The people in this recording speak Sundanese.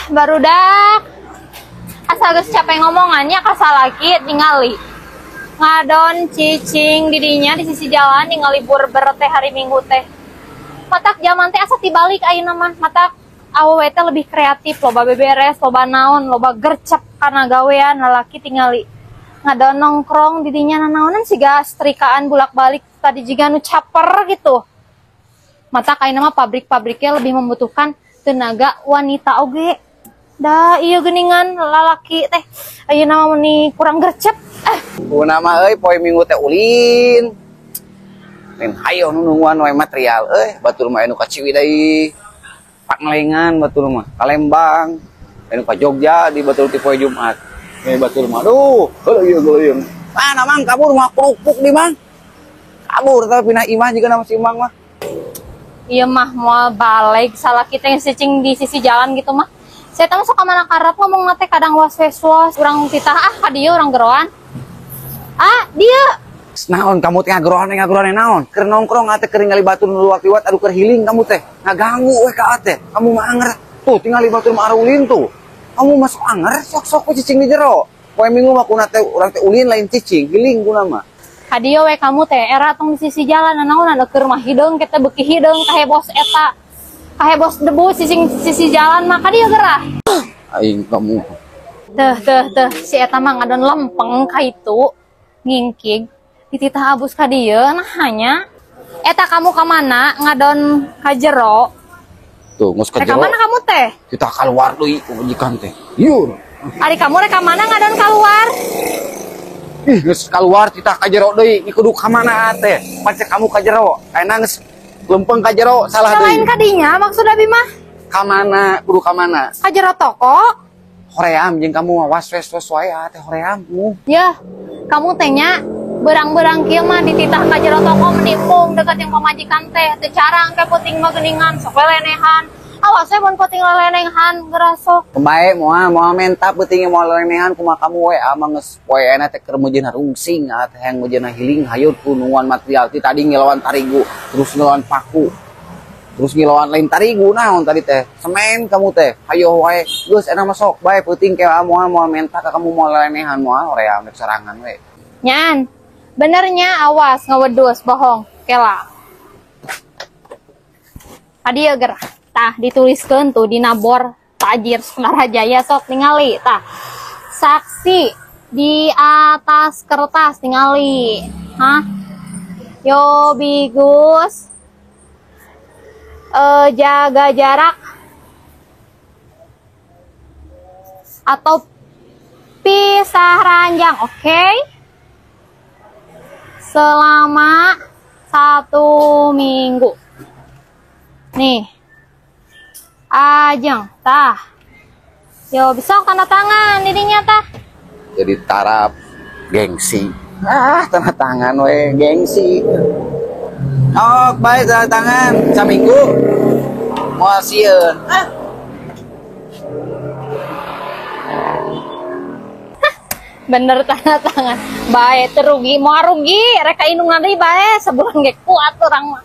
Barudak. Asal geus capek ngomongannya ka salaki ningali. Ngadon cicing didinya di sisi jalan ningali burber teh hari Minggu teh. Matak zaman teh asa tibalik ayeuna mah, matak awewe teh lebih kreatif, loba beberes, loba naon, loba gercep kana gawean, lalaki tingali ngadon nongkrong didinya nanaonan siga setrikaan bulak-balik tadi jiga nu caper gitu. Matak ayeuna mah pabrik-pabriknya lebih membutuhkan tenaga wanita oge. Da iya geningan lalaki teh ayeuna mah meni kurang gercep. Kuna mah euy poe Minggu teh ulin. Lain hayo nu nungguan we material euy, batur mah anu ka Ciwidey. Pangalengan batur mah, ka Lembang, anu ka Jogja di batur ti poe Jumat. Batur mah aduh, heuleung heuleung. Mana mang kabur mah kerupuk di mang. Kabur tapi pindah imah juga nama si Mang mah. Iya mah moal balik salah kita yang cicing di sisi jalan gitu mah. Saya tahu sok mana karep ngomong teh kadang was-was urang titah ah ka dieu urang geroan. Ah, dia. Naon kamu teh ngageroan ngageroan naon? Keur nongkrong ate keur ningali batur nu liwat-liwat aduh keur healing kamu teh. Ngaganggu we ka ate. Kamu mah anger. Tuh tingali batur mah arulin tuh. Kamu masuk anger sok-sok we cicing di jero. Poe Minggu mah kuna teh urang teh ulin lain cicing, healing kuna mah. Ka dieu we kamu teh era tong di sisi jalan naon anu keur mah hideung kita beuki hideung kahebos eta. Kahebos debu cicing sisi jalan mah ka dieu gerah. Aing kamu. Teh teh teh si eta mah ngadon lempeng ka itu ngingkig dititah abus ka dieu nah hanya eta kamu ka mana ngadon ka jero. Tuh geus ka Rek ka jero. mana kamu teh? Kita keluar deui ku majikan teh. Yur. Ari kamu rek ka mana ngadon keluar? Ih geus keluar titah ka jero deui, ieu kudu ka mana teh? Pacek kamu ka jero. Ayeuna geus lempeng ka jero salah deui. Selain ka dinya maksud abi mah? Ka mana? Kudu ka mana? Ka jero toko. Hoream jeung kamu mah was-was wae teh hoream. Ya, kamu teh nya berang-berang kieu mah dititah ka jero toko menimpung dekat yang pamajikan teh teu carang ke peuting mah geuningan sok lelenehan. Awas we mun peuting lelenehan geura sok. Bae moal moal menta peuting moal lelenehan kumaha kamu we amang geus poe ayeuna teh keur meujeun rungsing teh hayang meujeun healing hayut ku nungguan material ti tadi ngilawan tarigu terus ngilawan paku terus ngilawan lain tarigu naon tadi teh semen kamu teh hayo wae geus enak mah sok bae peuting ke moal moal menta ka kamu moal lelenehan moal hoream rek sorangan we. Nyan benernya awas ngewedus bohong kela. Tadi ya gerah. Tah dituliskeun tuh dina bor tajir Sunarajaya sok ningali tah. Saksi di atas kertas ningali. Hah? Yo bigus. Jaga jarak atau pisah ranjang, oke? Okay? Selama 1 minggu. Nih. Ajeng, tah. Yo, besok tanda tangan didinya tah. Jadi tarap gengsi. Ah, tanda tangan we gengsi. Oh, baik tanda tangan saminggu. Moal sieun. Ah. Bener tanda tangan. Bae terugi, moal rugi, rek ka indung deui bae sebulan ge kuat urang mah.